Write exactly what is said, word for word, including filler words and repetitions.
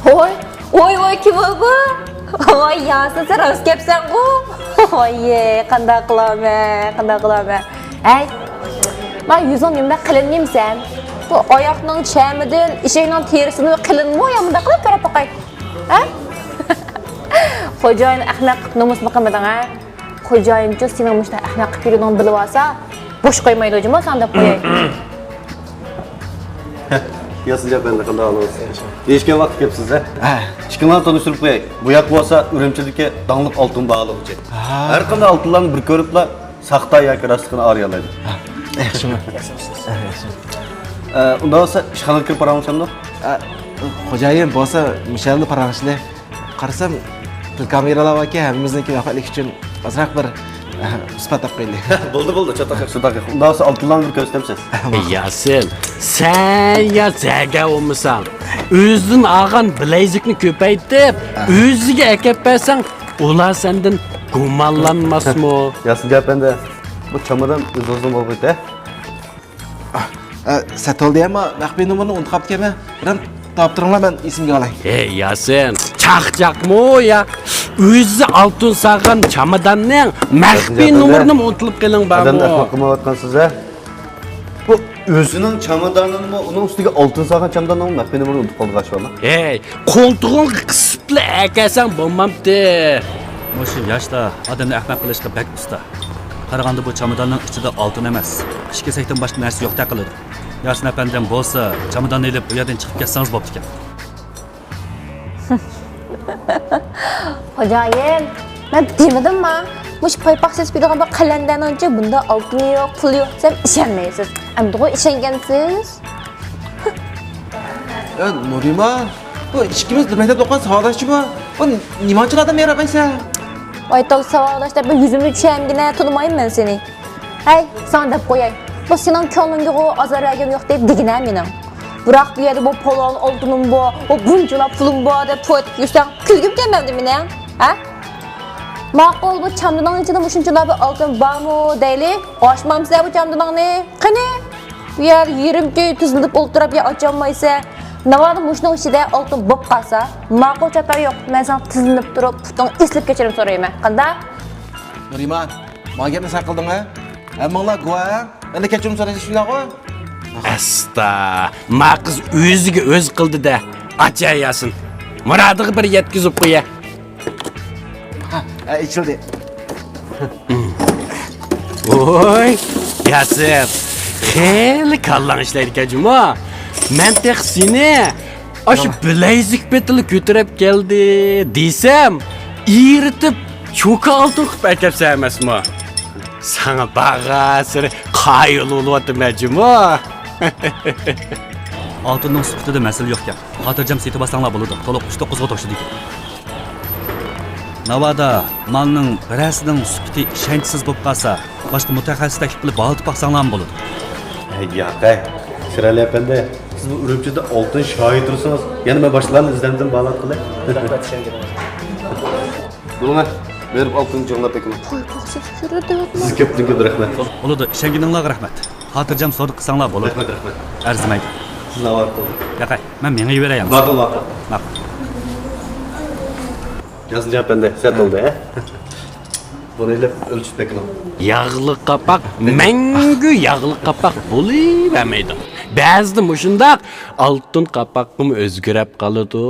ۋوي، ۋوي، ۋوي، كىم ئۇ بۇ؟ ۋاي، ياسىن، سەن راست گەپسەنغۇ. ۋاي، قانداق قىلامەن، قانداق قىلامەن؟ ھەي، ما يۈزۈڭ نېمىنداق قېلىن دېمىسەن؟ بۇ ئاياقنىڭ چەمىدىن، ئېشەكنىڭ تېرىسىدىن قېلىنمۇ يا؟ مۇنداق قىلىپ كۆرۈپ باقاي. ھە؟ خوجايىن ئەخمەق، نومۇسنى قىلمىدىڭ ھە؟ خوجايىنچۇ سېنىڭ مۇشۇنداق ئەخمەق قىلىپ يۈرگىنىڭنى بىلىۋالسا، بوش قويمايدۇ جۇمۇ ساڭا دەپ قوياي. ياسىنجان ئەپەندى، قانداق ئەھۋالىڭىز؟ ھېچكىم ۋاقىت كەپسىز ھە؟ ھە. ئىككىڭلارنى تونۇشتۇرۇپ قوياي. بۇ ياق بولسا ئۈرۈمچىدىكى داڭلىق ئالتۇن باھالىغۇچى. ھە. ھەر قانداق ئالتۇنلارنى بىر كۆرۈپلا ساختا ياكى راستلىقىنى ئايرىيالايدۇ. ھە. ياخشىمۇ؟ ھە، ياخشى. ئە، ئۇنداق بولسا ئىشخانىغا كىرىپ پاراڭلىشامدۇ؟ ئە، خوجايىن بولسا مۇشۇ يەردە پاراڭلىشىلى. قارىسام، بىر كامېرالار باركەن، ھەممىمىزنىڭكى ۋەپالىك ئۈچۈن ئازراق بىر، ئە، ئىسپات تاپقىلى. بولدى، بولدى، چاتاق يوق، چاتاق يوق. ئۇنداق بولسا ئالتۇنلارنى بىر كۆرسىتەمسىز؟ ياسىن، سەن يا زەگە بولمىساڭ، ئۆزىدىن ئالغان بىلەيزۈكنى كۆپەيتىپ، ئە. ئۆزىگە ئەكەپ بەرسەڭ، ئۇلار سەندىن گۇمانلانماسمۇ؟ ياسىنجان ئەپەندى، بۇ چامادان ئۆزىڭىزنىڭ بولغىيتە. ئە، سەتولدى ئەمما مەخپىي نومۇرنى ئۇنتۇپ قاپتىكەنمەن. بىرەم تاپتۇرۇڭلار، مەن ئېسىمگە ئالاي. ھەي، ياسىن، چاقچاقمۇ يا؟ ئۆزى ئالتۇن سالغان چاماداننىڭ مەخپىي نومۇرىنىمۇ ئۇنتۇلۇپ قېلىڭ بارمۇ؟ ئادەمنى ئەخمەق قىلمايۋاتقانسىز ھە؟ بۇ ئۆزىنىڭ چامادانىنىمۇ، ئۇنىڭ ئۈستىگە ئالتۇن سالغان چاماداننىڭمۇ مەخپىي نومۇرىنى ئۇنتۇپ قالدىغۇ ئاشۇ بالا. ھەي، قولتۇقۇڭغا قىسىپلا ئەكەلسەڭ بولمامتى؟ مۇشۇ ياشلار ئادەمنى ئەخمەق قىلىشقا بەك ئۇستا. قارىغاندا بۇ چاماداننىڭ ئىچىدە ئالتۇن ئەمەس، ئىچ كېسەكتىن باشقا نەرسە يوقتەك قىلىدۇ. ياسىن ئەپەندىم بولسا، چاماداننى ئېلىپ بۇ يەردىن چىقىپ كەتسىڭىز بوپتىكەن. خوجايىن، مەن دېمىدىمما؟ مۇشۇ پايپاق سېتىپ بېرىدىغان بىر قەلەندەرنىڭچە بۇندا ئالتۇن يوق، پۇل يوق دېسەم ئىشەنمەيسىز. ئەمدىغۇ ئىشەنگەنسىز؟ ئە، نۇرىمان، بۇ ئىككىمىز بىر مەكتەپتە ئوقۇغان ساۋاقداشچۇ بۇ؟ بۇ نېمانچىلىق ئادەم ياراپ ئەمسە؟ ۋاي، تاۋ ساۋاقداش دەپ بىر يۈزۈمنى چۈشەمگىنە، تونۇمايمەن مەن سېنى. ھەي، ساڭا دەپ قوياي. بۇ سېنىڭ كۆڭلۈڭگىغۇ ئازار بەرگۈم يوق دەيدىغىنە مېنىڭ. بىراق بۇ يەردە بۇ پالان ئالتۇنۇم بار، بۇ بۇنچىلا پۇلۇم بار دەپ پۇۋ ئېتىپ يۈرسەڭ، كۈلگۈم كەلمەمدۇ مېنىڭ؟ ھە؟ ماقۇل، بۇ چامدىنىڭ ئىچىدە مۇشۇنچىلا بىر ئالتۇن بارمۇ دەيلى؟ ئاچمامسەن بۇ چامدىنىڭنى؟ قېنى؟ بۇ يەردە يېرىم كۈن تىزلىنىپ ئولتۇرۇپ يا ئاچالمايسەن. ناۋادا مۇشۇنىڭ ئىچىدە ئالتۇن بولۇپ قالسا، ماقۇل چاتاق يوق. مەن ساڭا تىزلىنىپ تۇرۇپ پۇتۇڭ ئېسىلىپ كەچۈرۈم سورايمەن. قانداق؟ نۇرىمان، ماڭا گەپنى سەن قىلدىڭ ھە؟ ھەممىڭلار گۇۋاھ ھە؟ مەندىن كەچۈرۈم سورىدى شۇنداقغۇ؟ ئەستا، ما قىز ئۆزىگە ئۆزى قىلدى-دە. ئاچە ياسىن. مۇرادىغا بىر يەتكۈزۈپ قويە. ھە، ھە، ئېچىلدى. ۋوي، ياسىن، خېلى كاللاڭ ئىشلەيدىكەن جۇمۇ. مەن تېخى سېنى ئاشۇ بىلەيزۈك پېتىلا كۆتۈرۈپ كەلدى دېسەم، ئېرىتىپ چوكا ئالتۇن قىلىپ ئەكەپسەن ئەمەسمۇ؟ ساڭا بارغانسېرى قايىل بولۇۋاتىمەن جۇمۇ. ئالتۇننىڭ سۈپىتىدە مەسىلە يوقكەن. خاتىرجەم سېتىۋالساڭلار بولىدۇ. تولۇق ئۈچ توققۇزغا توشىدىكەن. ناۋادا مالنىڭ بىرەرسىنىڭ سۈپىتى ئىشەنچسىز بولۇپ قالسا، باشقا مۇتەخەسسىس تەكلىپ قىلىپ باھا تاپاقساڭلارمۇ بولىدۇ. ھەي، ياق ھەي. شىرئەلى ئەپەندى، سىز بۇ ئۈرۈمچىدە ئالتۇن شاھى تۇرسىڭىز، يەنە مەن باشقىلارنى ئىزدەمدىم باھالاتقىلى. بولۇڭە، بېرىپ ئالتۇن جىڭلاپ بېكىمەن. پايپاق سېتىپ يۈرىدۇ. سىزگە كۆپتىن كۆپ رەھمەت. بولىدۇ، ئىشەنگىنىڭلارغا رەھمەت. خاتىرجەم سودا قىلساڭلار بولىدۇ. رەھمەت، رەھمەت. ئەرزىمەيدۇ. سىزنى ئاۋارە قىلدىم. ياقەي، مەن مېڭىۋېرەي ئەمدى. ماقۇل، ماقۇل. ماقۇل. ياسىنجان ئەپەندى، سەت بولدى ھە؟ بۇنى ئېلىپ ئۆلچىتىپ بېكىنىڭ. ياغلىق قاپاق مەڭگۈ ياغلىق قاپاق بولۇۋەرمەيدۇ. بەزىدە مۇشۇنداق ئالتۇن قاپاققىمۇ ئۆزگىرەپ قالىدۇ.